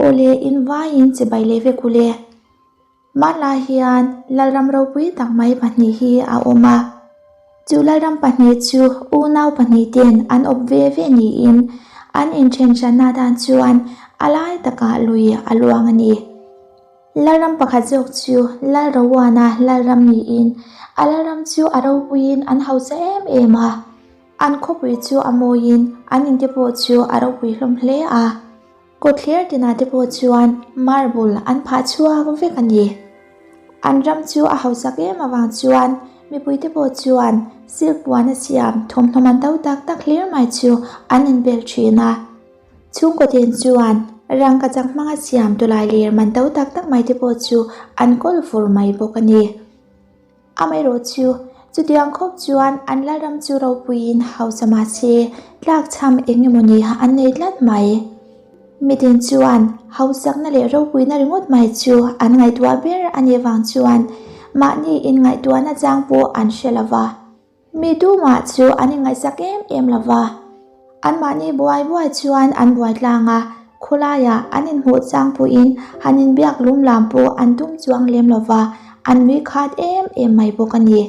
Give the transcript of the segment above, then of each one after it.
Awle, in vaiin chibai leh vek ule. Hmanlai hian Lalram ropui tak mai pahnih hi a awm a. Chu Lalram pahnih chu unau pahnih ten an awp ve ve niin an inthen hranna dan chuan a lai takah lui a luang a ni. Lalram pakhat zawk chu Lalrowana Lalram niin a Lalram chu a ropuiin an hausa em em a. An khawpui chu a mawiin an inte pawh chu a ropui hlawm hle a. Kawtthler tinah te pawh chuan marble an phah chhuak vek a ni. An ram chu a hausak em avang chuan mipuite pawh chuan silk puan a siam thawmhnaw man to tak tak hlir mai chu an inbel thin a. Chhungkaw ten chuan rangkachak hmanga siam tawlai ler man to tak tak mai te pawh chu an kawl fur mai bawk a ni. Amaherawh chu, chutiang khawp chuan an Lalram chu ropuiin hausa mah se, tlakchham eng emaw ni an nei tlat mai. Mitin chuan hausakna leh ropuina ringawt mai chu an ngaihtuah ber a nih vang chuan mahni inngaihtuahna chang pawh an hre lo va. Mi tumah chu an inngaihsak em em lo va, anmahni buai buai chuan an buai tlang a, khawlaiah an inhmuh chang pawhin han inbiak lum lam pawh an tum chuang lem lo va, an nui khat em em mai bawk a ni.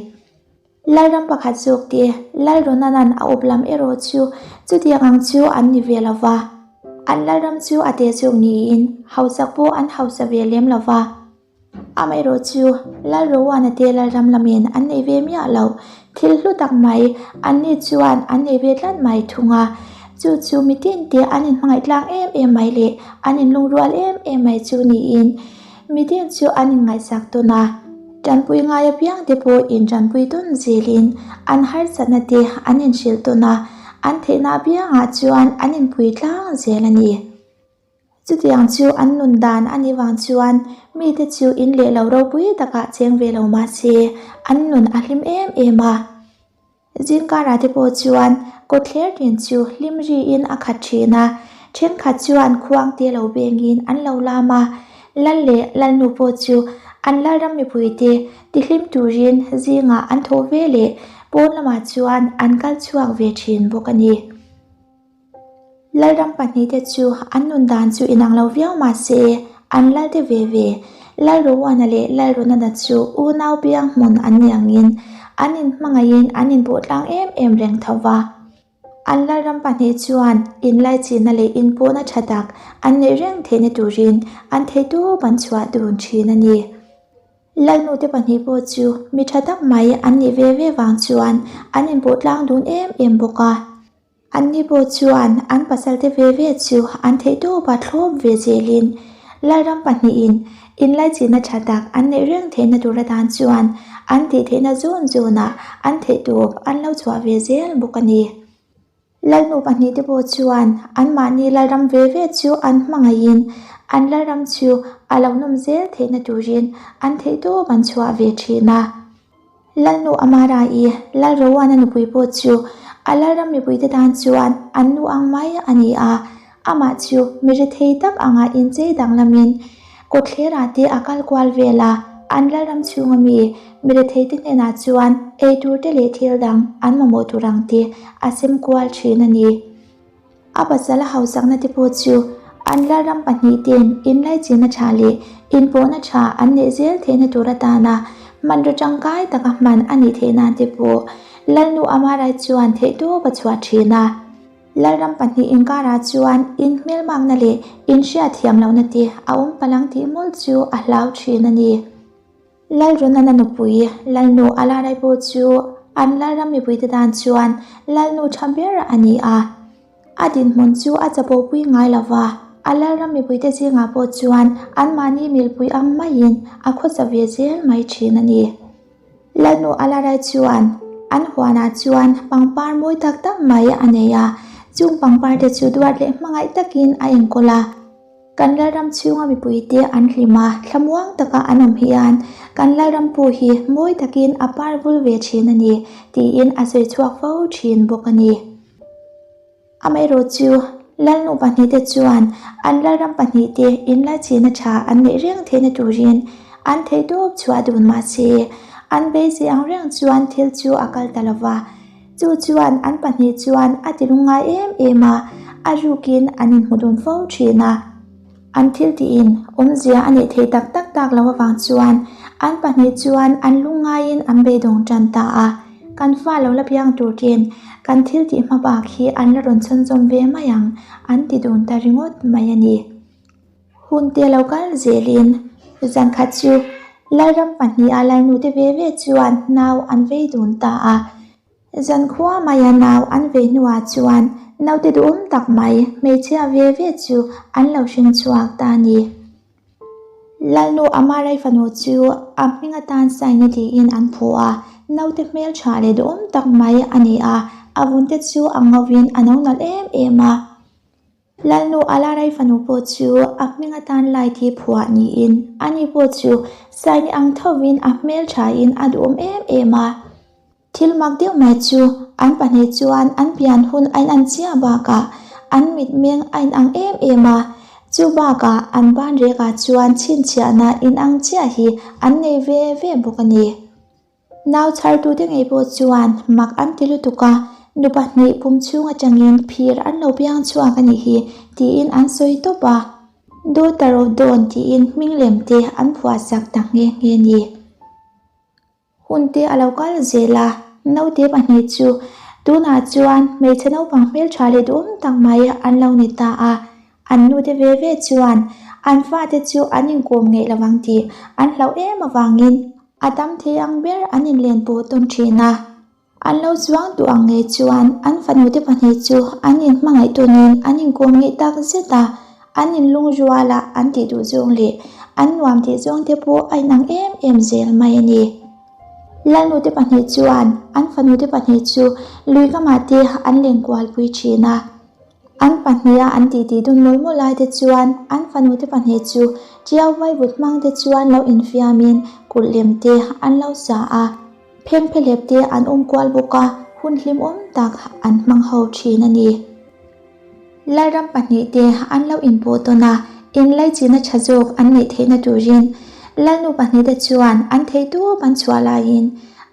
Lalram pakhat zawk te, Lalronanan a awp lam erawh chu chutiang ang chu an ni ve lo va, an Lalram chu a te zawk niin hausak pawh an hausa ve lem lo va. Amaherawh chu Lalrowana te Lalram lamin an nei ve miah lo, thil hlu tak mai anni chuan an nei ve tlat mai thung a, chu chu mitin te an inhmangaih tlang em em mai leh an inlungrual em em mai chu niin mitin chu an inngaihsak tawn a, tanpui ngai apiang te pawh intanpui tawn zelin an harsatna te an inhrilh tawn a, an theihna apiangah chuan an inpui tlang zel a ni. Chutiang chu an nun dan a nih vang chuan mite chu in leh lo ropui takah cheng ve lo mah se an nun a hlim em em a. Zingkarah te pawh chuan kawtthler tin chu hlim riin a khat thin a, thenkhat chuan khuang te lo bengin an lo lam a, lal leh lalnu pawh chu an lalram mipuite tihlim turin zingah an thawh ve leh pawn lamah chuan an kal chhuak ve thin bawk a ni. Lalram pahnihte chu an nun dan chu inang lo viau mah se, an lalte ve ve. Lalrowana leh Lalronana chu unau piang hmun an ni angin an inhmangaihin an inpawh tlang em em reng tho va. An lalram pahnih chuan inlaichinna leh inpawhna tha tak an neih reng theihna turin an theihtawp an chhuah dun thin a ni. Lalnute pahnih pawh chu mi tha tak mai an nih ve ve vang chuan an inpawh tlang dun em em bawk a. Anni pawh chuan an pasalte ve ve chu an theihtawpa thlawp ve zelin Lalram pahnihin inlaichinna tha tak an neih reng theihna tur atan chuan an tih theihna zawn zawnah an theihtawp an lo chhuah ve zel bawk a ni. Lalnu pahnihte pawh chuan anmahni Lalram ve ve chu an hmangaihin an Lalram chu a lo nawm zel theihna turin an theihtawp an chhuah ve thin a. Lalnu Amara-i, Lalrowana nupui pawh chu a Lalram mipuite tan chuan an nu ang mai a ni a, amah chu mi rethei tak anga inchei danglamin kawtthlerah te a kal kual vel a, an Lalram chhunga mi mi retheite hnenah chuan eitur te leh thil dang an mamawh tur ang te a sem kual thin a ni. A pasal a hausakna te pawh chu an Lalram pahnihten inlaichinna tha leh inpawhna tha an neih zel theihna tur atana hmanraw tangkai taka hman a nih theih nan te pawh Lalnu Amarai chuan theihtawp a chhuah thin a. Lalram pahnih inkarah chuan inhmelmakna leh inhriatthiam lohna te a awm palang tih mawlh chu a hlau thin a ni. Lalrunana nupui Lalnu Alarai pawh chu an Lalram mipuite tan chuan Lalnu tha ber a ni a. A dinhmun chu a chapopui ngai lo va, a Lalram mipuite zingah pawh chuan anmahni milpui ang maiin a khawsa ve zel mai thin a ni. Lalnu Alarai chuan an huanah chuan pangpar mawi tak tak mai a nei a, chung pangpar te chu duat leh hmangaih takin a enkawl a. Kan Lalram chhunga mipuite an hlim a, thlamuang taka an awm hian kan Lalram pawh hi mawi takin a par vul ve thin a ni, tiin a sawi chhuak fo thin bawk a ni. Amaherawh chu, Lalnu pahnihte chuan an Lalram pahnihte inlaichinna tha an neih reng theihna turin an theihtawp chhuah dun mah se, an beisei ang reng chuan thil chu a kal ta lo va. Chu chuan an pahnih chuan a ti lungngai em em a, a rukin an inhmu dun fo thin a. An thil tiin awmzia a neih theih tak tak tak loh avang chuan an pahnih chuan an lungngaiin an beidawng tan ta a. Kan fa lo la piang tur ten kan thil tih hma bak hi an la rawn chhunzawm ve mai ang an ti dun ta ringawt mai a ni. Hun te lo kal zelin zankhat chu Lalram pahniha Lalnute ve ve chuan nau an vei dun ta a. Zankhua maia nau an vei hnuah chuan naute duhawm tak mai hmeichhia ve ve chu an lo hring chhuak ta a ni. Lalnu Amarai fanu chu a hming atan Saini tiin an phu a, naute hmeltha leh duhawm tak mai a ni a, a vunte chu a ngauhin a no nalh em em a. Lalnu Alarai fanu pawh chu a hming atan lai thi phuah niin ani pawh chu Saini ang thovin a hmelthain a duhawm em em a. Thil mak deuh mai chu an pahnih chuan an pian hun a inan chiah bakah an mitmeng a inang em em a, chu bakah an ban rekah chuan chhinchhiahna inang chiah hi an nei ve ve bawk a ni. Nau chhartute ngei pawh chuan mak an ti lutuk a, nu pahnih pum chhung atangin phir an lo piang chhuak a nih hi tiin an sawi tawp a. Daughter of Dawn tiin hming lem te an phuahsak ta nghe nghe a ni. Hun te a lo kal zel a, naute pahnih chu tunah chuan hmeichhe naupang hmeltha leh duhawm tak mai an lo ni ta a. An nute ve ve chuan an fate chu an inkawm ngeih lo vang tih an hlauh em avangin a tam thei ang ber an inlen pawh tawn thin a. An lo chuang duh ang ngei chuan an fanute pahnih chu an inhmangaih tawnin an inkawm ngeih tak zet a, an inlung rual a an tih duh zawng leh an nuam tih zawng te pawh a inang em em zel mai a ni. Lalnute pahnih chuan an fanute pahnih chu lui kamah te an lenkual pui thin a. An pahniha an titi dun mawlh mawlh lai te chuan an fanute pahnih chu Tiau vaivut hmang te chuan lo infiamin kulh lem te an lo sa a, phengphehlep te an awm kual bawk a, hun hlimawm tak an hmang ho thin a ni. Lalram pahnih te an lo inpawh tawn a, inlaichinna tha zawk an neih theihna turin Lalnu pahnih te chuan an theihtawp an chhuah laiin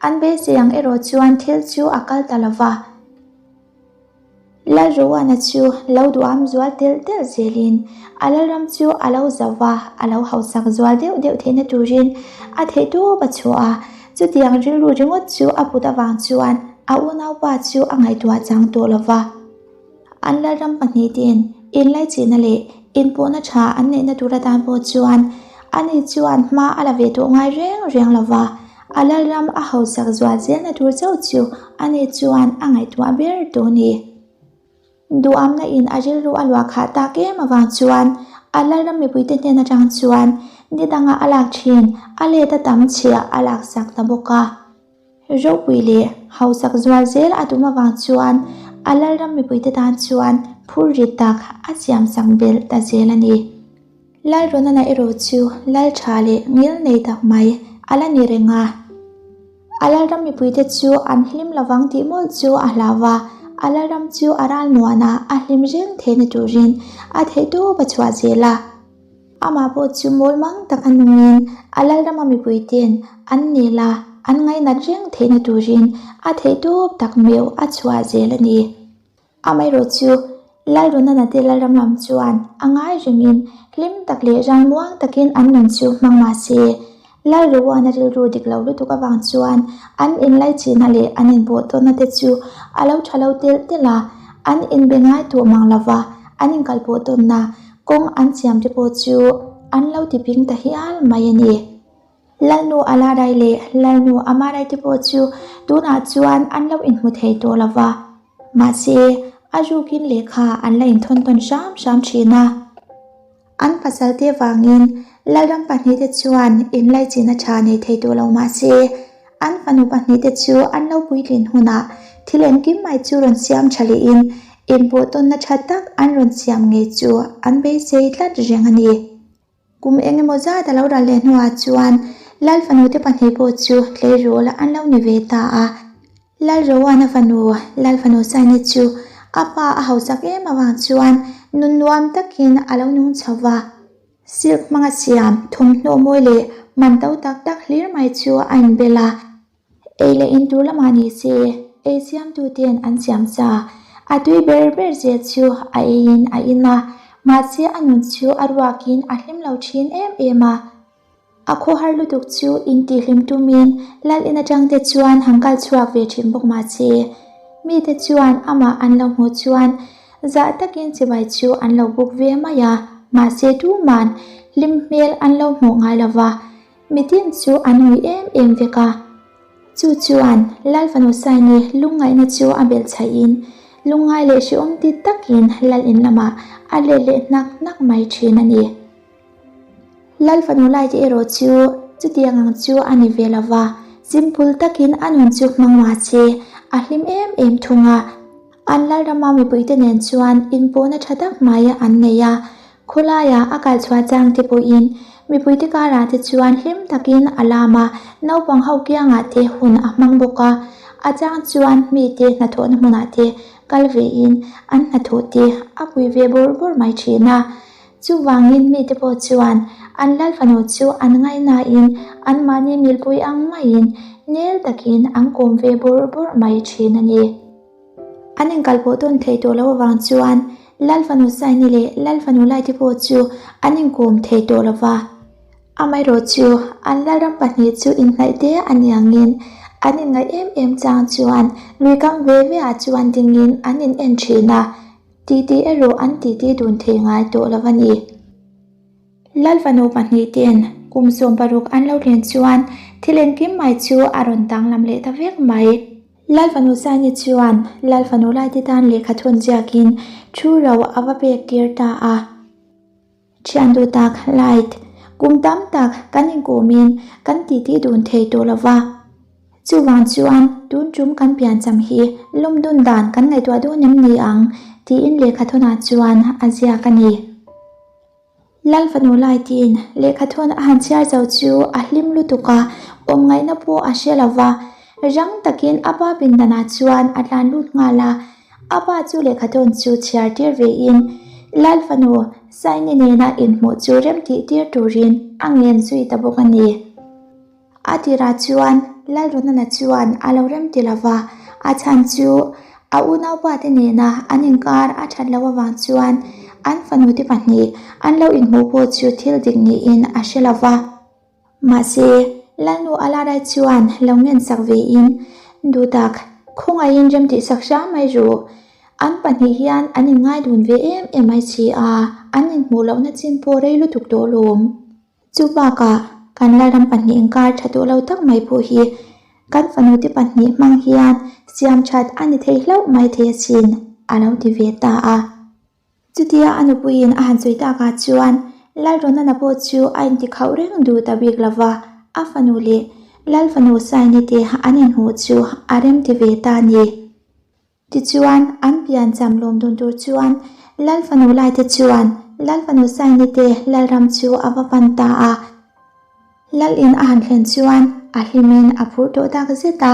an beisei ang erawh chuan thil chu a kal ta lo va. Lalruana chu lo duham zual telh telh zelin a lalram chu a lo zauh va, a lo hausak zual deuh deuh theihna turin a theihtawp a chhuah a. Chutiang rilru ringawt chu a put avang chuan a unaupa chu a ngaihtuah chang tawh lo va. An lalram pahnihte'n inlaichihna leh inpawhna tha an neihna tur atan pawh chuan ani chuan hma a la ve tawh ngai reng reng lo va. A lalram a hausak zual zelna tur chauh chu ani chuan a ngaihtuah ber tawh a ni. Duhamna in a rilru a luah khah tak em avang chuan a lalram mipuite hnen atang chuan ni danga a lak thin a let a tam chhiah a laksak ta bawk a. Ropui leh hausak zual zel a tum avang chuan a lalram mipuite tan chuan phur rit tak a siamsak belh ta zel a ni. Lalrawnana erawh chu lal tha leh ngil nei tak mai a la ni reng a. A lalram mipuite chu an hlim lovang tih mawlh chu a hlau a, a lalram chu a ral muan a, a hlim reng theihna turin a theihtawp a chhuah zel a. Amah pawh chu mawl mang taka nungin a lalrama mipuite'n an nel a, an ngainat reng theihna turin a theihtawp tak meuh a chhuah zel a ni. Amaherawh chu, Lalrunana te Lalram lam chuan a ngai rengin hlim tak leh ralmuang takin an nun chu hmang mah se, Lalruana rilru dik lo lutuk avang chuan an inlaichihna leh an inbawh tawnna te chu a lo tha lo telh telh a, an inbe ngai tawh mang lo va, an inkalpawh tawnna kawng an siam te pawh chu an lo tiping ta hial mai a ni. Lalnu Alarai leh Lalnu Amarai te pawh chu tunah chuan an lo inhmu thei tawh lo va. Mahse, a rukin lehkha an la inthawn tawn hram hram thin a. An pasalte vangin Lalram pahnihte chuan inlaichinna tha nei thei tawh lo mah se, an fanu pahnihte chu an lo puitlin hunah thil engkim mai chu rawn siam tha lehin inpawh tawnna tha tak an rawn siam ngei chu an beisei tlat reng a ni. Kum eng emaw zat a lo ral leh hnuah chuan Lal fanute pahnih pawh chu tleirawl an lo ni ve ta a. Lal Rowana fanu, Lal fanu Saini chu a pa a hausak em avang chuan nun nuam takin a lo nung chho va. Silk hmanga siam thawmhnaw mawi leh man to tak tak hlir mai chu a inbel a. Ei leh in tur lamah ni se, ei siamtu ten an siam sa. A tui ber ber zel chu a eiin a in a. Mahse a nun chu a ruakin a hlim lo thin em em a. A khawhar lutuk chu intihhlim tumin Lal in atang te chuan han kal chhuak ve thin bawk mahse mite chuan amah an lo hmuh chuan zah takin chibai chu an lo buk ve mai a, mahse tuman hlim hmel an lo hmuh ngai lova, mitin chu an ngui em em vek a. Chu chuan Lal fanu Saini lungngaihna chu a belh chhaihin lungngai leh hrehawm ti takin Lal in lamah a let leh hnak hnak mai thin a ni. Lal fanu laite erawh chu chutiang ang chu a ni ve lo va, simple takin a nun chu hmang mah se a hlim em em thung a. An Lalrama mipuite nen chuan inpawhna tha tak mai an nei a, khawlaia a kal chhuah chang te pawhin mipuite karah te chuan hlim takin a lam a, naupang ho kiangah te hun a hmang bawk a, a chang chuan mite hnathawhna hmunah te kal vein an hnathawh te a pui ve bawrh bawrh mai thin a. Chuvangin mite pawh chuan an Lal fanu chu an ngaihnain anmahni milpui ang maiin nel takin an kawm ve bawrh bawrh mai thin a ni. An inkalpawh tawn thei tawh loh avang chuan Lal fanu Saini leh Lal fanu Laite pawh chu an inkawm thei tawh lo va. Amaherawhchu an Lalram pahnih chu inhnaih te a ni angin an inngaih em em chang chuan luikam ve ve ah chuan dingin an in en thin a. Titi erawh an titi dun thei ngai tawh lo a ni. Lal fanu pahnih ten kum 16 an lo thlen chuan thil engkim mai chu a rawn danglam leh ta vek mai. Lal fanu Saini chuan Lal fanu laite tan lehkha thawn ziakin thu ro a va pek tir ta a. Thian duh tak light kum tam tak kan inkawmin kan titi dun thei tawh lo va. Chuvang chuan tun tum kan piancham hi lawm dun dan kan ngaihtuah dawn em ni ang tiin lehkha thawnah chuan a ziak a ni. Lal fanu Light-in lehkha thawn a han chhiar zo chu a hlim lutuk a, awm ngaihna pawh a hre lo va. Rang takin a pa pindanah chuan a tlan lut nghal a. A pa chu lehkhathawn chu chhiar tir vein Lal fanu Saini nena inhmuh chu remtih tir turin a ngen zui ta bawk a ni. A tirah chuan Lal Ronana chuan a lo remti lo va, a chhan chu a unaupa te nena an inkar a that loh avang chuan an fanu te pahnih an lo inhmuh pawh chu thil dik niin a hre lo va. Mahse, Lalnu Alarai chuan lo ngensak vein, Duhtak, khawngaihin rem tihsak hram mai ru. An pahnih hian an inngai dun ve em em mai si a, an inhmuh lohna chin pawh rei lutuk tawh lawm. Chu bakah, kan Lalram pahnih inkar tha tawh lo tak mai pawh hi kan fanute pahnih hmang hian siam that a ni thei hlauh mai thei asin, a lo ti ve ta a. Chutia a nupuiin a han sawi takah chuan Lalronana pawh chu a intikhauh reng duh ta bik lo va, a fanu leh Lal fanu Saini te an inhmuh chu a remti ve ta a ni. Tichuan, an piancham lawm dun tur chuan Lal fanu laite chuan Lal fanu Saini te Lalram chu a va pan ta a. Lal in a han thlen chuan a hlimin a phur tawh tak zet a,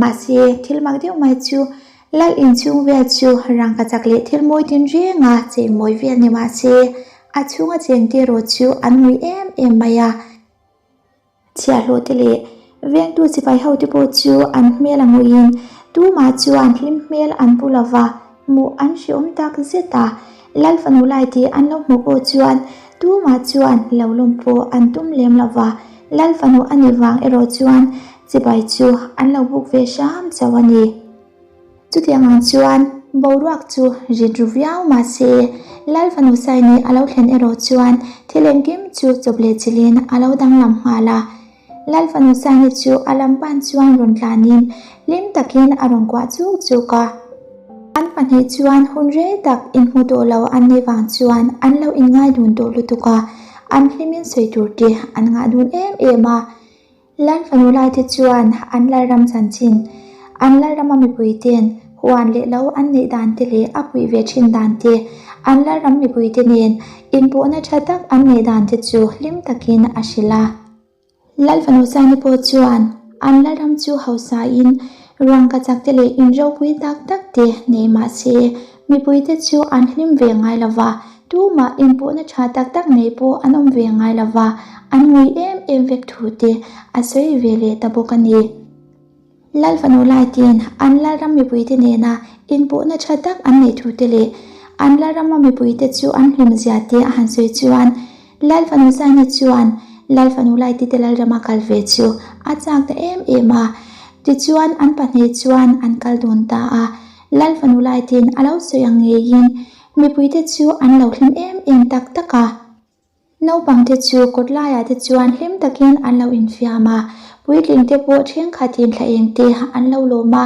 mahse thil mak deuh mai chu Lal in chhung vel chu rangkachak leh thil mawi tin renga chei mawi vel ni mahse a chhunga cheng te erawh chu an ngui em em mai a. Chhiahhlawh te leh vengtu sipai ho te pawh chu an hmel a nguiin tumah chuan hlim hmel an pu lo va, hmuh an hreawm tak zet a. Lal fanu lai tih an lo hmuh pawh chuan tumah chuan lo lawm pawh an tum lem lo va, Lal fanu a nih vang erawh chuan chibai chu an lo buk ve hram chauh a ni. Chutiang ang chuan boruak chu rit ru viau mah se, Lal fanu Saini a lo thlen erawh chuan thil engkim chu chawp leh chilhin a lo danglam nghal a. Lal fanu Saini chu a lam pan chuan rawn tlanin hlim takin a rawn kuah chuk chuk a. An pahnih chuan hun rei tak inhmu tawh lo an nih vang chuan an lo inngai dun tawh lutuk a, an hlimin sawi tur te an ngah dun em em a. Lal fanu laite chuan an Lalram chanchin, an Lalrama mipuite'n huan leh lo an neih dan te leh a puih ve thin dan te, an Lalram mipuite nen inpawhna tha tak an neih dan te chu hlim takin a hrilh a. Lal fanu Saini pawh chuan an Lalram chu hausain rangkachak te leh in ropui tak tak te nei mah se mipuite chu an hlim ve ngai lo va, Tumah inpawhna tha tak tak nei pawh an awm ve ngai lo va, an ngui em em vek thu te a sawi ve leh ta bawk a ni. Lal fanu Laitin an Lalram mipuite nena inpawhna tha tak an neih thu te leh. An Lalrama mipuite chu an hlimzia te a han sawi chuan Lal fanu Saini chuan Lal fanu Laitite Lalrama kal ve chu a chak ta em em a. Tichuan an pahnih chuan an kal dun ta a. Lal fanu Laitin a lo sawi ang ngeiin mipuite chu an lo hlim em em tak tak a. Naupangte chu kawt laiah te chuan hlim takin an lo infiam a, puitlingte pawh thenkhatin thla eng te an lo lawm a,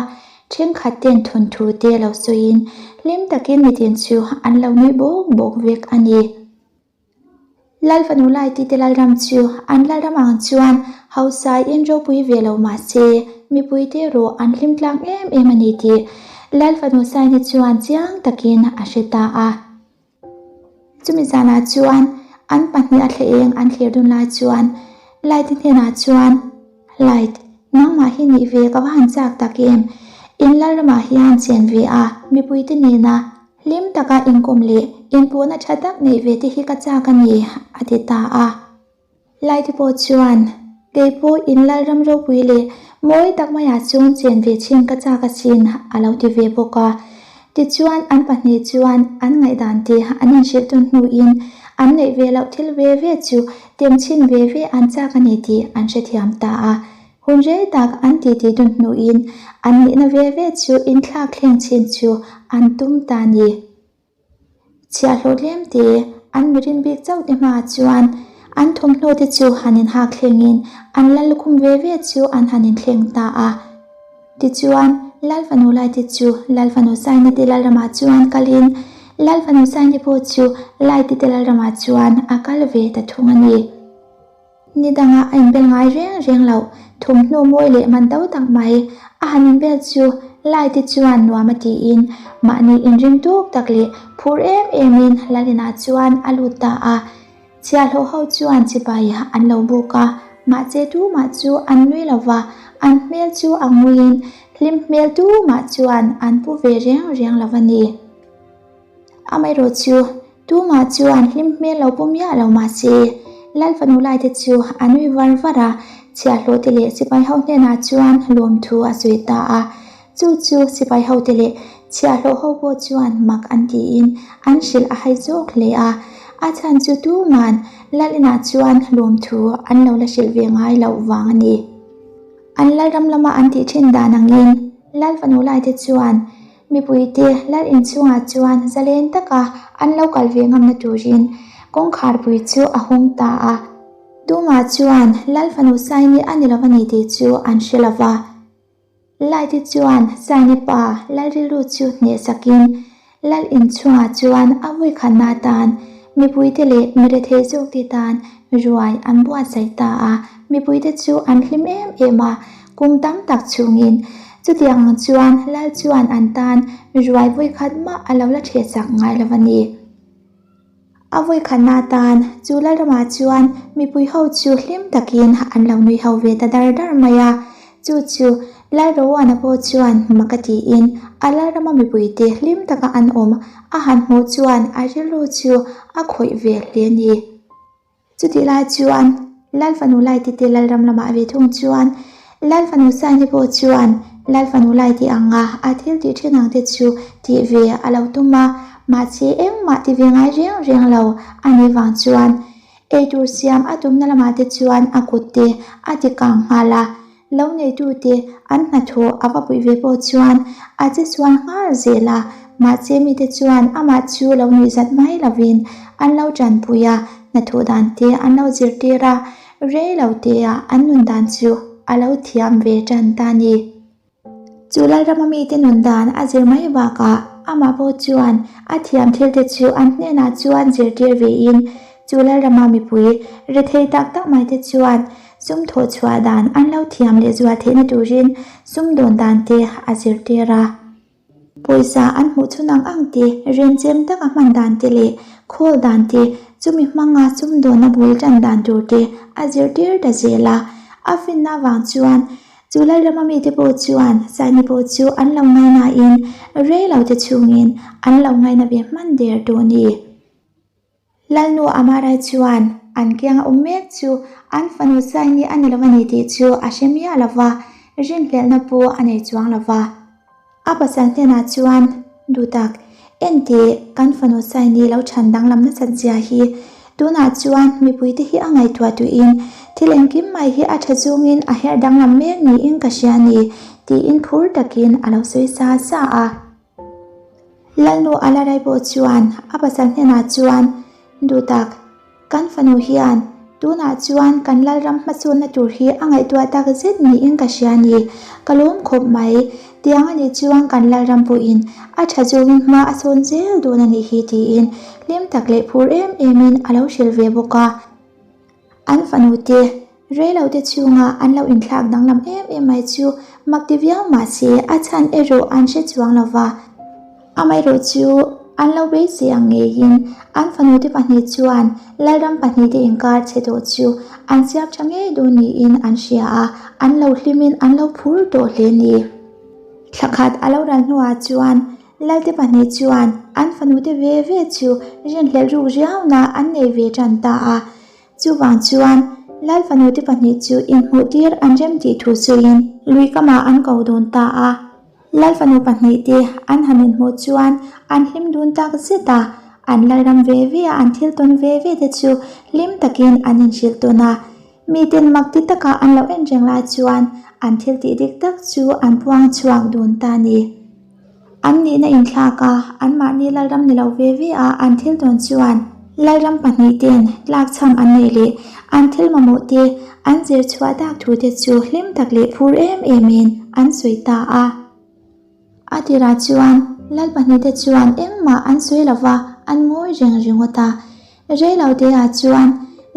thenkhat ten thawnthu te lo sawiin hlim takin mitin chu an lo nui bawk bawk vek a ni. Lal fanu Laitite Lalram chu an Lalram ang chuan hausain ropui ve lo mah se, mipuite erawh an hlim tlang em em a ni tih Lal fanu Saini chuan chiang takin a hre ta a. Chumi zanah chuan an pahnih a thle eng an thlir dun lai chuan Light hnenah chuan, Light, nangmah hi nih ve ka va han chak tak em? In Lalramah hian chen ve a, mipuite nena hlim taka inkawm leh inpuhna tha tak neih ve te hi ka chak a ni, a ti ta a. Laite pawh chuan, Kei pawh in Lalram ropui leh mawi tak maiah chuan chen ve chhin ka chak asin, a lo ti ve bawk a. Tichuan, an pahnih chuan an ngaihdan te an inhrilh tawn hnuin an neih ve loh thil ve ve chu tem chhin ve ve an chak a ni tih an hrethiam ta a. Hun rei tak an titi dun hnuin an nihna ve ve chu inthlak thleng chhin chu an tum ta ni. Chhiahhlawh tlem te, an mirin bik chauh te hmaah chuan an thawmhnaw te chu han inhak thlengin an lal lukhum ve ve chu an han inthleng ta a. Tichuan, Lal fanu Laite chu Lal fanu Saini te Lalramah chuan kalin Lal fanu Saini pawh chu Laite te Lalramah chuan a kal ve ta thung a ni. Ni dangah a inbel ngai reng reng loh, thawmhnaw mawi leh man to tak mai a han inbel chu Laite chuan nuam a tiin mahni inring tuk tak leh phur em emin Lalinah chuan a lut ta a. Chhiahhlawh ho chuan chibai an lo buk a, mahse tumah chu an nui lo va, an hmel chu a nguiin hlim hmel tumah chuan an pu ve reng reng lo a ni. Amaherawh chu, tumah chuan hlim hmel lo pu miah lo mah se, Lal fanu laite chu a nui var var a, chhiahhlawh te leh sipai ho hnenah chuan lawmthu a sawi ta a. Chu chu sipai ho te leh chhiahhlawh ho pawh chuan mak an tiin an hrilh a hai zawk hle a. A chhan chu tuman Lal inah chuan lawmthu an lo la hrilh ve ngai loh vang a ni. An Lalram lama an tih thin dan angin Lal fanu laite chuan Mipuite lal inchhungah chuan zalen taka an lo kal ve ngamna turin kawngkharpui chu a hawng ta a. Tumah chuan lal fanu Saini a ni lo a ni tih chu an hre lo va. Laite chuan Saini pa lal rilru chu hnehsakin lal inchhungah chuan a vawikhatna atan Mipuite leh mirethei zawkte tan ruai an buatsaih ta a, mipuite chu an hlim em em a, kum tam tak chhungin. Chutiang ang chuan Lal chuan an tan ruai vawikhat mah a lo la thehsak ngai lo a ni. A vawikhatna tan chu Lalramah chuan mipui ho chu hlim takin an lo nui ho ve ta dar dar mai a, Chu chu Lalroana pawh chuan mak a tiin a Lalrama mipuite hlim taka an awm a han hmuh chuan a rilru chu a khawih ve hle a ni. Chutih lai chuan Lal fanu Laitite Lalram lamah ve thung chuan Lal fanu Saini pawh chuan Lal fanu Laiti anga a thil tih thin ang te chu tih ve a lo tum a, mahse engmah ti ve ngai reng reng lo a nih vang chuan Eitur siam a tumna lamah te chuan a kut te a ti kang nghal a, lo neitute an hnathawh a va puih ve pawh chuan a che sual nghal zel a, mahse mite chuan amah chu lo nuihzat mai lovin an lo tanpui a, hnathawh dan te an lo zirtir a, rei lo teah an nun dan chu a lo thiam ve tan ta a ni. Chu Lalrama mite nun dan a zir mai bakah amah pawh chuan a thiam thilte chu an hnenah chuan zirtir vein chu Lalrama mipui rethei tak tak maite chuan sum thawh chhuah dan an lo thiam leh zual theihna turin sumdawn dan te a zirtir a. Pawisa an hmuh chhun ang ang te, renchem taka hman dan te leh khawl dan te, chumi hmanga sumdawnna bul tan dan tur te a zirtir ta zel a. A finna avang chuan Chu Lalrama mite pawh chuan Saini pawh chu an lo ngainain rei lo te chhungin an lo ngaina ve hman der tawh a ni. Lalnu Amarai chuan an kianga awm mek chu an fanu Saini a ni lo a ni tih chu a hre miah lo va, rinhlelhna pawh a nei chuang lo va. A pasal hnenah chuan, Duhtak, Enteh, kan fanu Saini lo chhan danglam nasat zia hi tunah chuan mipuite hi a ngaihtuah tuiin thil engkim mai hi a tha chungin a herh danglam mek niin ka hria a ni, tiin phur takin a lo sawi sa sa a. Lalnu Alarai pawh chuan a pasal hnenah chuan, Duhtak, Kan fanu hian tunah chuan kan Lalram hmasawnna tur hi a ngaihtuah tak zet niin ka hria ni. Ka lawm khawp mai. Tiang a nih chuan kan Lalram pawhin a tha zawngin hma a sawn zel dawn a nih hi tiin hlim tak leh phur em emin a lo hrilh ve bawk a. An fanu te Reilote chhunga an lo inthlak danglam em em mai chu mak ti viau mah se a chhan erawh an hre chuang lo va. Amaherawh chu an lo beisei ang ngeiin an fanute pahnih chuan Lalram pahnihte inkar chhe tawh chu an siam tha ngei dawn niin an hria a, an lo hlimin an lo phur tawh hle ni. Thla khat a lo ral hnuah chuan Lalte pahnih chuan an fanute ve ve chu rinhlelh ruk riauna an nei ve tan ta a. Chuvang chuan Lal fanute pahnih chu inhmuhtir an rem tih thu sawiin lui kamah an ko dun ta a. Lal fanu pahnihte an han inhmuh chuan an hlim dun tak zet a, an lalram ve ve a an thil tawn ve ve te chu hlim takin an inhrilh tawn a. Miten mak ti taka an lo en reng lai chuan an thil tih dik tak chu an puang chhuak dun ta a ni. An nihna inthlak a, anmahni Lalram ni lo ve ve a an thil tawn chuan Lalram pahnihten tlakchham an neih leh an thil mamawh te an zir chhuah dak thu te chu hlim tak leh phur em emin an sawi ta a. A tirah chuan Lal pahnihte chuan engmah an sawi lo va, an ngawi reng ringawt a. Rei lo teah chuan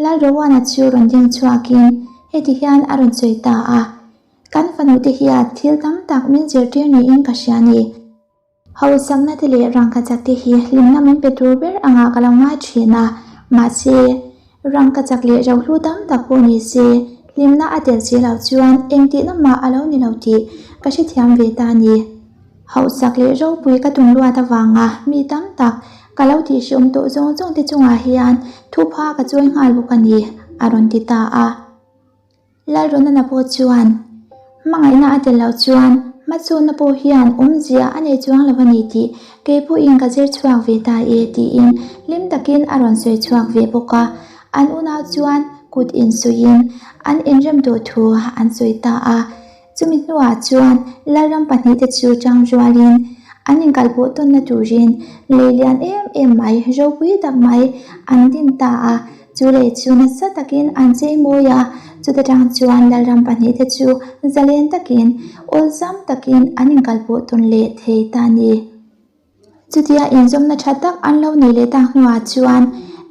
Lal Rowana chu rawn ding chhuakin heti hian a rawn sawi ta a. Kan fanute hian thil tam tak min zirtir niin ka hria ni. Hausakna te leh rangkachak te hi hlimna min pe tur ber angah ka lo ngai thin a, mahse, rangkachak leh rohlu tam tak pawh ni se, hlimna a tel si lo chuan engtihna mah a lo ni lo tih ka hrethiam ve ta ni. Hausak leh ropui ka tum luat avanga mi tam tak ka lo tihhriawm tawh zawng zawng te chungah hian thupha ka chawi nghal bawk a ni, a rawn ti ta a. Lalronana pawh chuan, Hmangaihna a tel loh chuan hmasawnna pawh hian awmzia a nei chuang lo a ni tih kei pawhin ka zir chhuak ve ta e tiin hlim takin a rawn sawi chhuak ve bawk a. An unau chuan kut insuihin an inrem tawh thu an sawi ta a. Chumi hnuah chuan Lalram pahnihte chu tang rualin an inkalpawh tawnna turin lei lian em em mai, ropui tak mai an din ta a. Chu lei chu nasa takin an chei mawi a, chuta tang chuan Lalram pahnihte chu zalen takin, awlsam takin an inkalpawh tawn leh thei ta a ni. Chutia inzawmna tha tak an lo nei leh tak hnuah chuan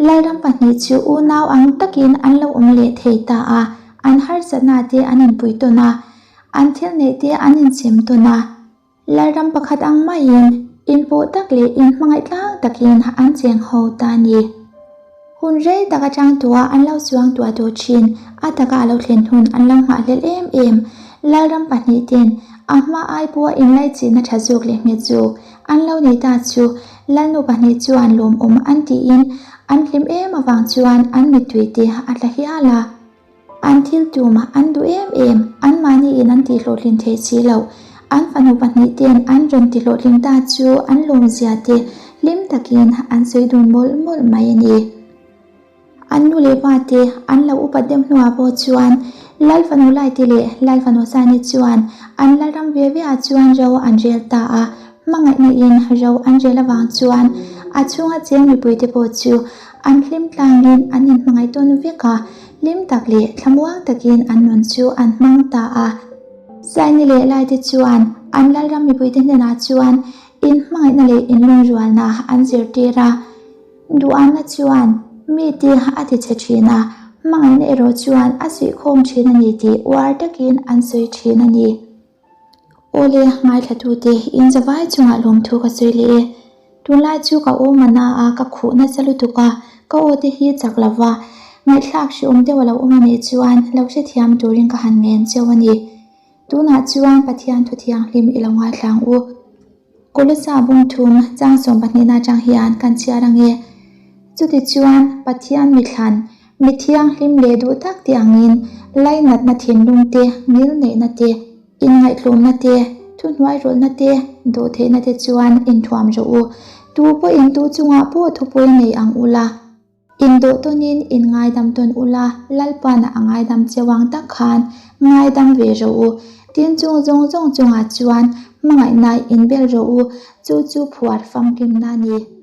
Lalram pahnih chu unau ang takin an lo awm leh thei ta a, an harsatna te an inpui tawn a, an thil neih te an inchhem tawn a. Lalram pakhat ang maiin inpawh tak leh inhmangaih tlang takin an cheng ho ta a ni. Hun rei tak atang tua an lo chuang tuah tawh thin, a taka a lo thlen hun an lo nghahhlelh em em. Lalram pahnih ten a hma ai pawha inlaichinna tha zawk leh nghet zawk an lo nei ta chu Lalnu pahnih chuan lawmawm an tiin an hlim em avang chuan an mittui te a tla hial a. An thil tum an duh em em, anmahniin an tihhlawhtlin theih si loh. An fanu pahnih ten an rawn tihhlawhtling ta chu an lawmzia te hlim takin an sawi dun mawlh mawlh mai a ni. An nu leh pa te an lo upat deuh hnuah pawh chuan Lal fanu Laite leh Lal fanu Sani chuan an Lalram ve ve ah chuan ro an rel ta a, hmangaihna in ro an rel avang chuan a chhunga cheng mipuite pawh chu An hlim tlangin an inhmangaih tawn vek a, hlim tak leh thlamuang takin an nun chu an hmang ta a. Saini leh Laite chuan an Lalram mipuite hnenah chuan inhmangaihna leh inlungrualna an zirtir a. Duhana chuan mite a ti chhe thin a, hmangaihna erawh chuan a suihkhawm thin a ni tih uar takin an sawi thin a ni. Awle, ngaithlatute, in zavai chungah lawmthu ka sawi leh e. Tunlai chu ka aw mana a, ka khuh nasa lutuk a, ka aw te hi chak lo va, ngaihthlak hreawm deuh a lo awm a nih chuan lo hrethiam turin ka han ngen cheu a ni. Tunah chuan Pathian thu thianghlim i lo ngaithla ang u. Kolosa bungthum chang sawm pahnihna atang hian kan chhiar ang e. Chutichuan Pathian mithlan, mi thianghlim leh duh tak te angin lainatna thinlung te, ngilneihna te, inngaihtlawmna te, thuhnuairawlhna te, dawhtheihna te chuan inthuam rawh u. Tu pawhin tu chungah pawh thupawi nei ang ula. Indawh tawnin in ngaidam tawn ula, Lalpa'n a ngaidam cheu ang tak khan ngaidam ve rawh u. Tin chung zawng zawng chungah chuan hmangaihna inbel rawh u, chu chu phuar famkimna a ni.